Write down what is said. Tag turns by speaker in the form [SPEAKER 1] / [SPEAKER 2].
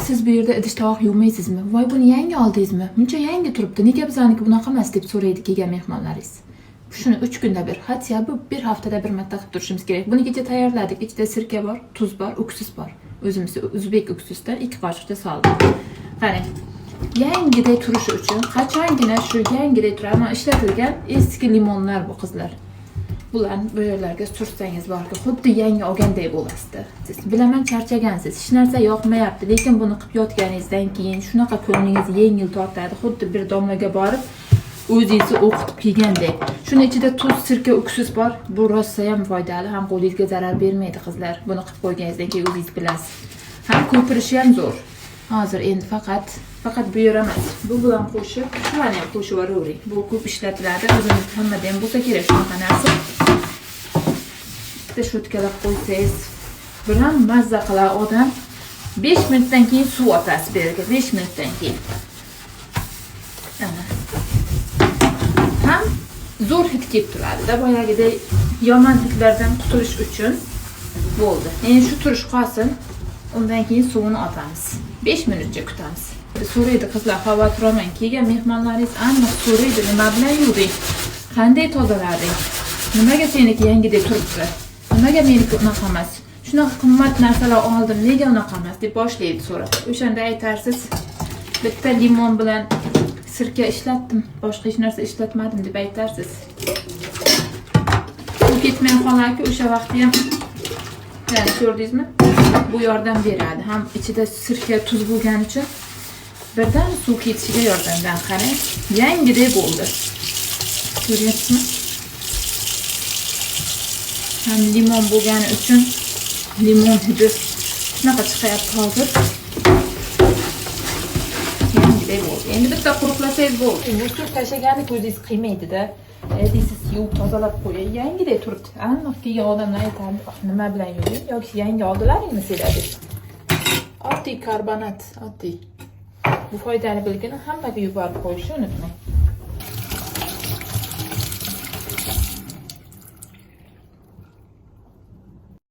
[SPEAKER 1] Siz bu yerda idish tovoq yuvmaysizmi? Voy, buni yangi oldingizmi? Buncha yangi turibdi, nega bizaniki bunaqa emas, deb so'raydi kelgan mehmonlaringiz. Shuni 3 kunda bir, хотя бы bir haftada bir marta qilib turishimiz kerak. Buni kecha tayyorladik. Ichida sirka bor, tuz bor, уксус bor. O'zimiz o'zbek уксус dan 2 qoshiqcha soldik. Qarang, yangiday turishi uchun, qachongina shu yangiday turadi. Mana, ishlatilgan eski limonlar bu, qizlar. Bularni bu yerlarga sursangiz borki, xuddi yangi olganday bo'lasizda. Siz, bilaman, charchagansiz, hech narsa yoqmayapti, lekin buni qilib yotganingizdan keyin shunaqa ko'nglingiz yengil tortadi, xuddi bir domlaga borib o'zingizni o'qitib kelgandek. Shuni ichida tuz, sirka, уксус bor. Bu rosayam foydali, ham qo'lingizga zarar bermaydi. Qizlar, buni qilib qo'yganingizdan keyin o'zingiz bilasiz, ham ko'pirishi ham zo'r. Hozir endi faqat bu yer emas, bu bilan qo'shib shularni ham qo'shib yuboravering. Bu ko'p ishlatiladi, o'zimiz hammada ham bo'lsa kerak shunaqa narsa. Bitta щётка lab qo'ysangiz, biram mazza qiladi odam. 5 minutdan keyin suv otasiz bu yerga, 5 minutdan keyin. Ana, ham zo'r hid kelib turadida, boyagidek yomon hidlardan qutulish uchun. Bo'ldi, endi shu turish qolsin, undan keyin suvini otamiz, 5 minutcha kutamiz. So'raydi, qizlar, xavotir olmang, kelgan mehmonlaringiz aniq so'raydi: nima bilan yuvding, qanday tozalading, nimaga seniki yangidek turibdi, nimaga meniki unaqa emas, shunaqa qimmat narsalar oldim, nega unaqa emas, deb boshlaydi so'rab. O'shanda aytarsiz: bitta limon bilan sirka ishlatdim, boshqa hech narsa ishlatmadim, deb aytarsiz. Suv ketmay qolarki o'sha vaqtda ham. Yani ko'rdingizmi, bu yordam beradi. Ham ichida sirka, tuz bo'lgani uchun birdan suv ketishiga yordam. Qarang, yangidek bo'ldi, ko'ryapsizmi? Ham limon bo'lgani uchun limon hidi shunaqa chiqyapti. Hozir yangidek bo'ldi. Endi bitta quruqlasangiz bo'ldi. Мусор tashlagani ko'zingiz qiymaydida. Deysiz, yuvib tozalab qo'yay, yangidek turibdi. Aniq kelgan odamlar aytadi: "Ah, nima bilan yuvding yoki yangi oldilaringmi senlar?" deb. Oddiy karbonat, oddiy. Bu foydani bilgin, hammaga yuborib qo'yishni unutmang.